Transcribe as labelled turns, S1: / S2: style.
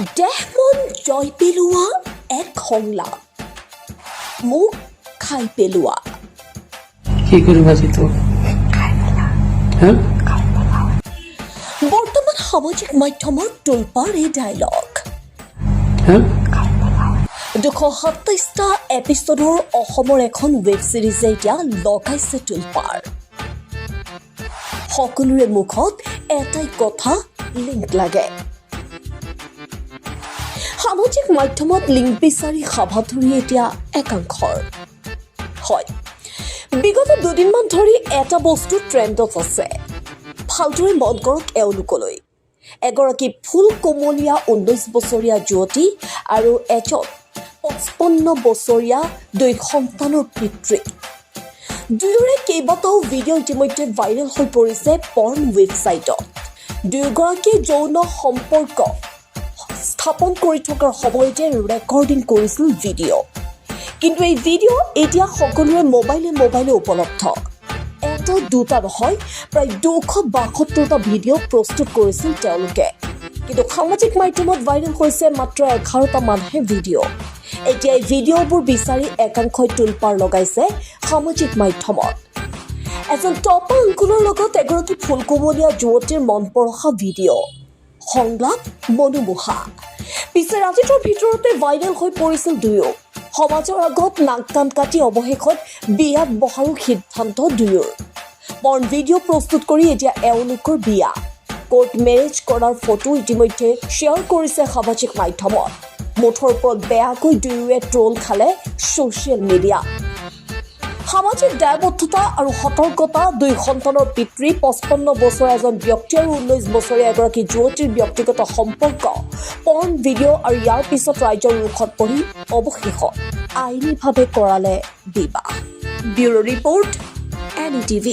S1: দেহ মন জয় পেলোৱা এক সংলাপ, "মোক খাই পেলোৱা"।
S2: কি কৰিম আজি তোক? হা?
S1: বৰ্তমান সামাজিক মাধ্যমৰ তোলপাৰ এই ডায়লগ।
S2: হা?
S1: 227টা এপিছডৰ অসমৰ এখন ৱেব ছিৰিজে এতিয়া লগাইছে তোলপাৰ। সকলোৰে মুখত এটাই কথা, লিংক লাগে। সামাজিক মাধ্যমত লিংক বিচাৰি হাবাথুৰি এতিয়া একাংশৰ। হয়, বিগত দুদিনমান ধৰি এটা বস্তু ট্ৰেণ্ডত আছে। ভালদৰে মন কৰক এওঁলোকলৈ। এগৰাকী ফুল কোমলীয়া 19 বছৰীয়া যুৱতী আৰু এজন 55 বছৰীয়া দুই সন্তানৰ পিতৃ। দুয়োৰে কেইবাটাও ভিডিঅ' ইতিমধ্যে ভাইৰেল হৈ পৰিছে পৰ্ণ ৱেবছাইটত। দুয়োগৰাকীয়ে যৌন সম্পৰ্ক স্থাপন কৰি থকাৰ সময়তে ৰেকৰ্ডিং কৰিছিল ভিডিঅ'। কিন্তু এই ভিডিঅ' এতিয়া সকলোৰে মোবাইলে মোবাইলে উপলব্ধ। এটা দুটা নহয়, প্ৰায় 272টা ভিডিঅ' প্ৰস্তুত কৰিছিল তেওঁলোকে। কিন্তু সামাজিক মাধ্যমত ভাইৰেল হৈছে মাত্ৰ 11টা মানহে ভিডিঅ'। এতিয়া এই ভিডিঅ'বোৰ বিচাৰি একাংশই তোলপাৰ লগাইছে সামাজিক মাধ্যমত। এজন টপা আংকুলৰ লগত এগৰাকী ফুলকুমলীয়া যুৱতীৰ মন পৰশা ভিডিঅ', সংলাপ মনোমোহা। পিছে ৰাতিটোৰ ভিতৰতে ভাইৰেল হৈ পৰিছিল দুয়ো। সমাজৰ আগত নাক কাণ কাটি অৱশেষত বিয়াত বহাৰো সিদ্ধান্ত দুয়োৰ। পৰ্ণ ভিডিঅ' প্ৰস্তুত কৰি এতিয়া এওঁলোকৰ বিয়া। কোৰ্ট মেৰেজ কৰাৰ ফটো ইতিমধ্যে শ্বেয়াৰ কৰিছে সামাজিক মাধ্যমত। মুঠৰ ওপৰত বেয়াকৈ দুয়োৱে ট্ৰল খালে ছ'চিয়েল মিডিয়া। সামাজিক দায়বদ্ধতা আৰু সতৰ্কতা, দুই সন্তানৰ পিতৃ 55 বছৰীয়া এজন ব্যক্তি আৰু 19 বছৰীয়া এগৰাকী যুৱতীৰ ব্যক্তিগত সম্পৰ্ক, পৰ্ণ ভিডিঅ' আৰু ইয়াৰ পিছত ৰাইজৰ ৰোষত পৰি অৱশেষত আইনীভাৱে কৰালে বিবাহ। Bureau report, NETV.